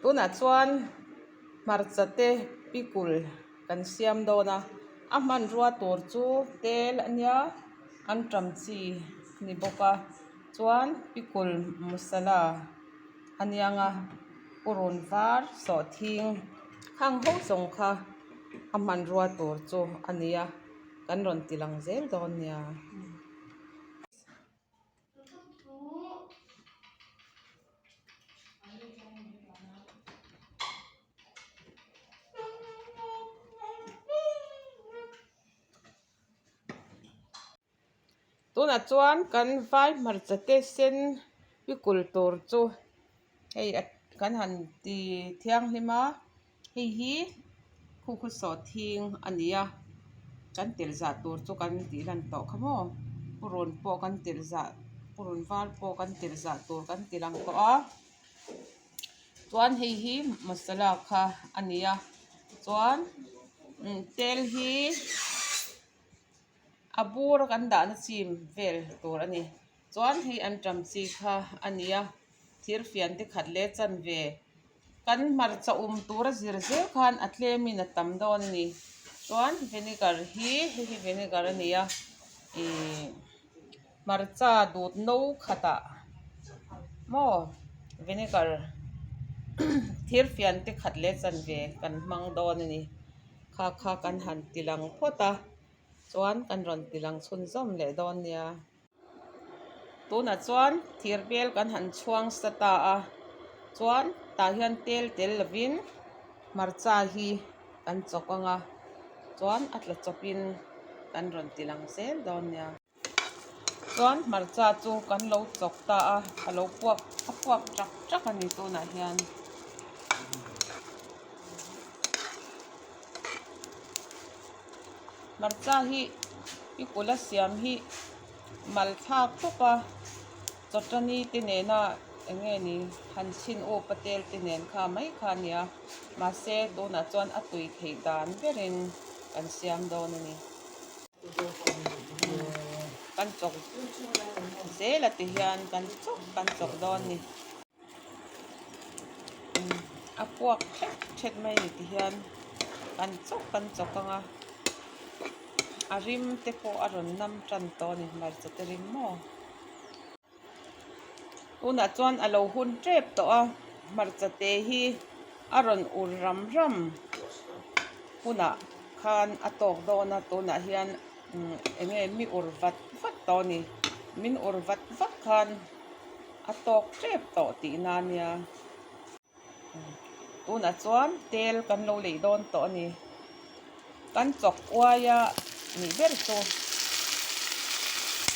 Tunah chuan hmarcha te pikul kan siam dawn a a hmanrua tur chu tel a nia antam chi ni bawk a chuan pikul masala a niang a purun var sawhthing khang ho zawng kha a hmanrua tur chu a ni a kan rawn ti lang zel dawn nia. Tunah chuan kan vai hmarcha te sen pikul tur chu hei kan han ti thianghlim a hei hi khu khu sawhthing a ni a kan telh zah tur chu kan tih lan tawh kha maw purun pawh kan telh zah purun var pawh kan telh zah tur kan ti lang tawh a chuan hei hi masala kha a ni a chuan tel hi. A bur a kan dahna chim vel tur a ni chuan hei antam chi kha a ni a thir fian te khat leh chanve kan hmarcha um tura zir zel khan a tlem in a tam dawn a ni chuan vinegar hi hei hi vinegar a ni a ihh hmarcha dut no khatah maw vinegar thir fian te khat leh chanve kan hmang dawn a ni. Kha kha kan han ti lang phawt a, chuan kan rawn ti lang chhunzawm leh dawn nia. Tunah chuan thir bel kan han chhuang sa ta a, chuan tah hian tel tel lovin hmarcha hi kan chawk ang a, chuan a tla chawpin kan rawn ti lang zel dawn nia. Chuan hmarcha chu kan lo chawk ta a, a lo puak a puak ṭak ṭak a ni tunah hian. Hmarcha hi i kula siam hi mal thlak tawp a, chawtani te nena eng nge ni han chhin up a tel te nen kha mai kha a nia mahse tunah chuan a tui theih dan berin kan siam dawn a ni. Kan chawk zel a ti hian kan chawk kan chawk dawn a ni. A puak thet thet mai a ni ti hian kan chawk kan chawk ang a a rim te pawh a rawn nam tan tawh a ni hmarcha te rim maw. Tunah chuan a lo hun tep tawh a hmarcha te hi a rawn ur ram ram hunah khan a tawk dawn a tunah hian eng nge mi ur vat vat tawh a ni min ur vat vat khan a tawk tep tawh tihna a nia tunah chuan tel kan lo lei dawn tawh a ni kan chawk uai a nih ber chu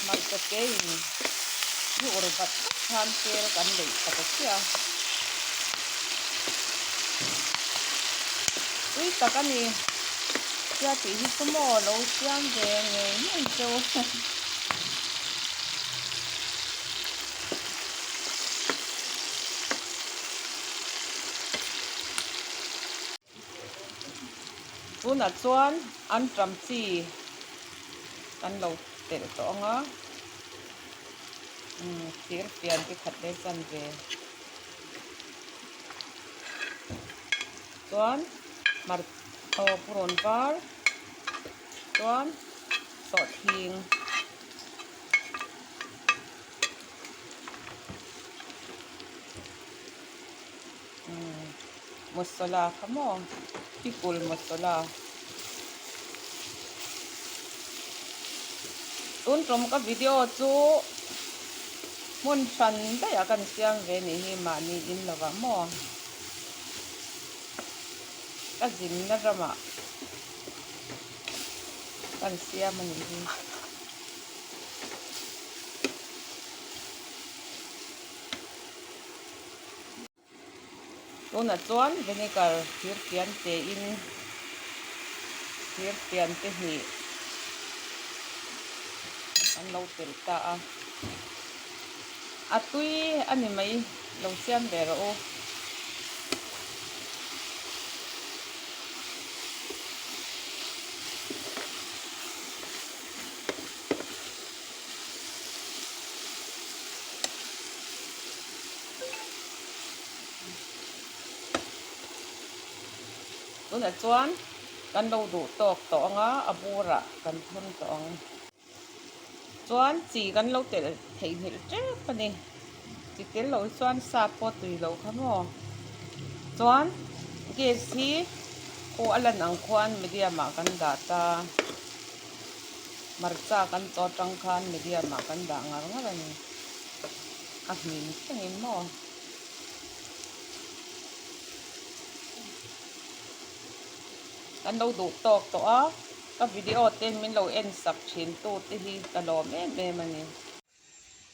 hmarcha te in mi ur vat vat khan tel kan lei ta ta chiah a tui tak a ni tia tih hi chu maw lo siam ve ngei ngei cheu. Tunah chuan antam chi kan lo telh tawh ang a umm thir fian te khat leh chanve chuan hmar aw purawn var chuan sawhthing. Masala kha maw pikul masala tun tum ka video chu hmun hran daih ah kan siam ve nih hi mahni in lovah maw ka zinna ramah kan siam a nih hi. Tunah chuan vinegar thir pian te in thir pian te hnih an lo telh ta a a tui a ni mai lo siam ve rawh u. Tunah chuan kan lo duh tawk tawh ang a, a burah kan thun tawh ang. Chuan chi kan lo telh theihnghilh tep a ni. Chi tel loh hi chuan sa pawh tui lo kha maw. Chuan gas hi khaw a lan ang khuan medium ah kan dah ta. Hmarcha kan chaw atang khan medium ah kan dah ngar ngar a ni. A hmin thlengin maw. Kan lo duh tawk tawh a. Ka video te min lo en sak thin tu te hi ka lawm em em a ni.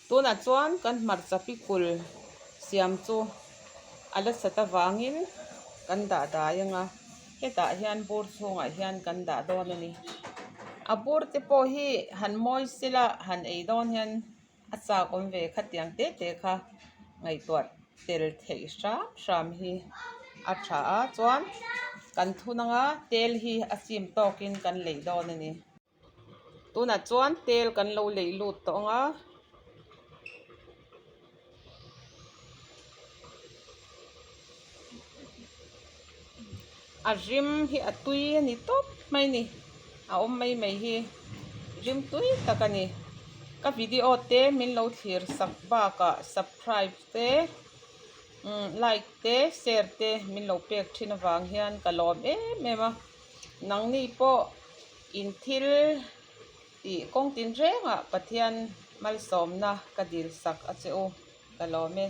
Tunah chuan kan hmarcha pikul siam chu a la sat avangin kan dah dai ang a, hetah hian bur chhungah hian kan dah dawn a ni. A bur te pawh hi han mawi sela han ei dawn hian a chak awm ve khatiang te te kha ngaihtuah tel theih hram hram hi a tha a chuan kan thun anga tel hi a chim tawkin kan lei dawn a ni. Tunah chuan tel kan lo lei lut tawh ang a. A rim hi a tui a ni tawp mai ni a awm mai mai hi rim tui tak a ni ka video te min lo thlir sak bakah subscribe te like te share te min lo pek thin avang hian ka lawm em em a nangni pawh in thil tih kawng tin rengah Pathian malsawmna ka dil sak a che u ka lawm e.